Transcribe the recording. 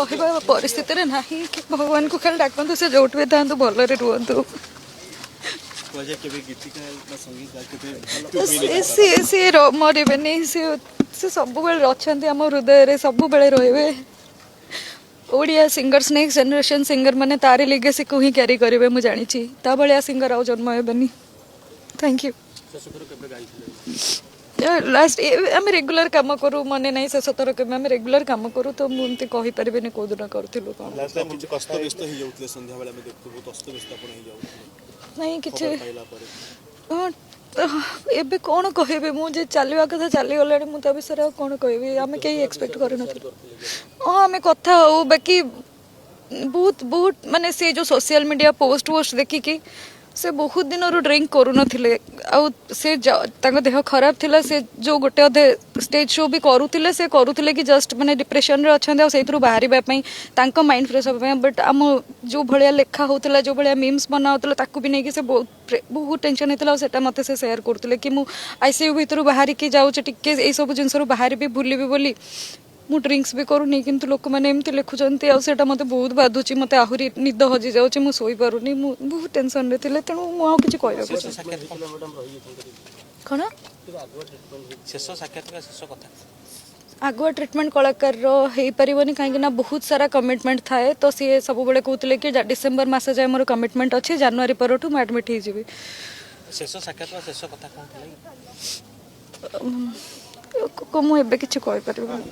କହିବା ପରିସ୍ଥିତିରେ ନାହିଁ କି ଭଗବାନଙ୍କୁ ଖାଲି ଡାକନ୍ତୁ, ସେ ଯୋଉଠି ବି ଥାଆନ୍ତୁ, ଭଲରେ ରୁହନ୍ତୁ। କୁହାଯାଏ କେବେ ଗୀତିକା ବା ସଙ୍ଗୀତ କେବେ ମୃତ୍ୟୁ ହୁଏନି। ସିଏ ମରିବେନି। ସିଏ ସବୁବେଳେ ଅଛନ୍ତି ଆମ ହୃଦୟରେ, ସବୁବେଳେ ରହିବେ। Odia singers, next generation singer ମାନେ ତାରି ଲିଗେସିକୁ ହିଁ କ୍ୟାରି କରିବେ, ମୁଁ ଜାଣିଛି। ତା ଭଳିଆ ସିଙ୍ଗର ଆଉ ଜନ୍ମ ହେବେନି। Thank you. ଶେଷ ଥର କେବେ ଗାଇଥିଲେ? ଲାଷ୍ଟ, ଆମେ ରେଗୁଲାର କାମ କରୁ, ମନେ ନାହିଁ ଶେଷ ଥର କେବେ। ଆମେ ରେଗୁଲାର କାମ କରୁ, ତ ମୁଁ ଏମିତି କହିପାରିବିନି କୋଉ ଦିନ କରୁଥିଲୁ କ'ଣ। ଲାଷ୍ଟ ଟାଇମ୍ କିଛି ଅସ୍ତବ୍ୟସ୍ତ ହେଇଯାଉଥିଲେ, ସନ୍ଧ୍ୟାବେଳେ ଆମେ ଦେଖୁଥିଲୁ, ବହୁତ ଅସ୍ତବ୍ୟସ୍ତ ଆପଣ ହେଇଯାଉଥିଲେ ନାଇଁ, କିଛି ଖବର ପାଇଲା ପରେ। ହଁ, ଏବେ କ'ଣ କହିବି ମୁଁ? ଯେ ଚାଲିବା କଥା ଚାଲିଗଲାଣି, ମୁଁ ତା ବିଷୟରେ ଆଉ କ'ଣ କହିବି? ଆମେ କେହି ଏକ୍ସପେକ୍ଟ କରିନଥିଲୁ। ହଁ, ଆମେ କଥା ହଉ, ବାକି ବହୁତ ବହୁତ ମାନେ ସେ ଯେଉଁ ସୋସିଆଲ ମିଡ଼ିଆ ପୋଷ୍ଟ ଫୋଷ୍ଟ ଦେଖିକି, ସେ ବହୁତ ଦିନରୁ ଡ୍ରିଙ୍କ କରୁନଥିଲେ ଆଉ ସେ ତାଙ୍କ ଦେହ ଖରାପ ଥିଲା। ସେ ଯେଉଁ ଗୋଟେ ଅଧେ ଷ୍ଟେଜ୍ ଶୋ ବି କରୁଥିଲେ, ସେ କରୁଥିଲେ କି ଜଷ୍ଟ ମାନେ ଡିପ୍ରେସନରେ ଅଛନ୍ତି ଆଉ ସେଇଥିରୁ ବାହାରିବା ପାଇଁ, ତାଙ୍କ ମାଇଣ୍ଡ ଫ୍ରେଶ୍ ହେବା ପାଇଁ। ବଟ୍ ଆମ ଯେଉଁ ଭଳିଆ ଲେଖା ହେଉଥିଲା, ଯେଉଁ ଭଳିଆ ମିମ୍ସ ବନା ହେଉଥିଲା, ତାକୁ ବି ନେଇକି ସେ ବହୁତ ବହୁତ ଟେନସନ୍ ହେଇଥିଲା। ଆଉ ସେଟା ମୋତେ ସେ ସେୟାର କରୁଥିଲେ କି ମୁଁ ଆଇସିୟୁ ଭିତରୁ ବାହାରିକି ଯାଉଛି, ଟିକେ ଏଇସବୁ ଜିନିଷରୁ ବାହାରିବି, ଭୁଲିବି ବୋଲି ମୁଁ ଡ୍ରିଙ୍କସ୍ ବି କରୁନି, କିନ୍ତୁ ଲୋକମାନେ ଏମିତି ଲେଖୁଛନ୍ତି ଆଉ ସେଇଟା ମୋତେ ବହୁତ ବାଧୁଛି, ମୋତେ ଆହୁରି ନିଦ ହଜି ଯାଉଛି, ମୁଁ ଶୋଇପାରୁନି। ମୁଁ ବହୁତ ଟେନସନରେ ଥିଲେ। ତେଣୁ ମୁଁ ଆଉ କିଛି କହିବାକୁ ଶେଷ ଚାହୁଁନି। ସାକ୍ଷାତ କ'ଣ? ଶେଷ ସାକ୍ଷାତ, ଶେଷ କଥା? ଆଗୁଆ ଟ୍ରିଟମେଣ୍ଟ କଳାକାରର ହେଇପାରିବନି, କାହିଁକି ନା ବହୁତ ସାରା କମିଟମେଣ୍ଟ ଥାଏ। ତ ସିଏ ସବୁବେଳେ କହୁଥିଲେ କି ଡିସେମ୍ବର ମାସ ଯାଏ ମୋର କମିଟମେଣ୍ଟ ଅଛି, ଜାନୁଆରୀ ପରଠୁ ମୁଁ ଆଡ଼ମିଟ୍ ହେଇଯିବି। ଶେଷ ସାକ୍ଷାତ ବା ଶେଷ କଥା କ'ଣ ଥିଲା କି? ମୁଁ ଏବେ କିଛି କହିପାରିବିନି।